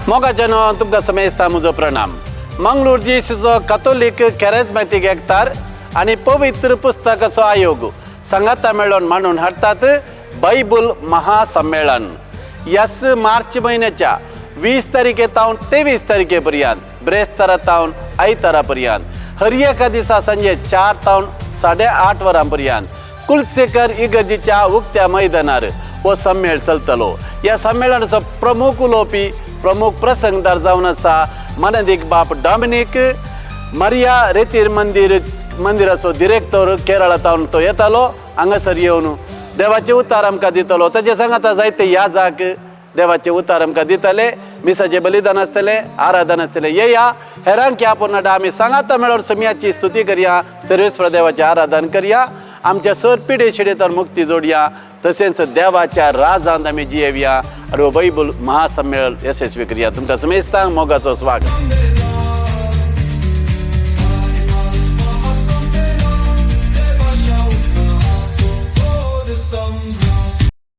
मोगाच्यानो तुमकां समेस्ता म्हजो प्रणाम. मंगळूर जेसूचो कथोलीक कॅरेजमॅटीक एकतार आनी पवित्र पुस्तकाचो आयोग सांगाता मेळोवन मांडून हाडटात बायबल महासम्मेळन. यस मार्च म्हयन्याच्या 20 तारखे तावन 23 तारखे पर्यंत, ब्रेस्तारा तावन आयतारा पर्यंत, हर एका दिसा सांजे 4 तावन 8:30 वरां पर्यंत कुलसेकर इगर्जीच्या उक्त्या मैदानार हो सम्मेळ चलतलो. ह्या संमेळनाचो प्रमुख उलोवपी, प्रमुख प्रसंगदार जावन आसा मानादीक बाप डॉमिनीक मरिया रेतीर मंदिर मंदिराचो डिरेक्टर. केरळा तावन तो येतालो. हांगासर येवन देवाचे उतार आमकां दितलो. ताचे सांगाता जायते याजाक देवाचे उतार आमकां दितले. मिसाचे बलिदान आसतलें, आराधन आसतलें. येया, हेरांक आपोवन हाडा. आमी सांगाता मेळोन सोमयाची स्तुती करया, सर्वेस्पर देवाचें आराधन करया, आमच्या सर पिडे शिडे मुक्ती जोडया, तशेंच देवाच्या राजांत आमी जियेवया आनी हो बायबल महासम्मेळन यशस्वी करया. तुमकां समेस्तांक मोगाचो स्वागत.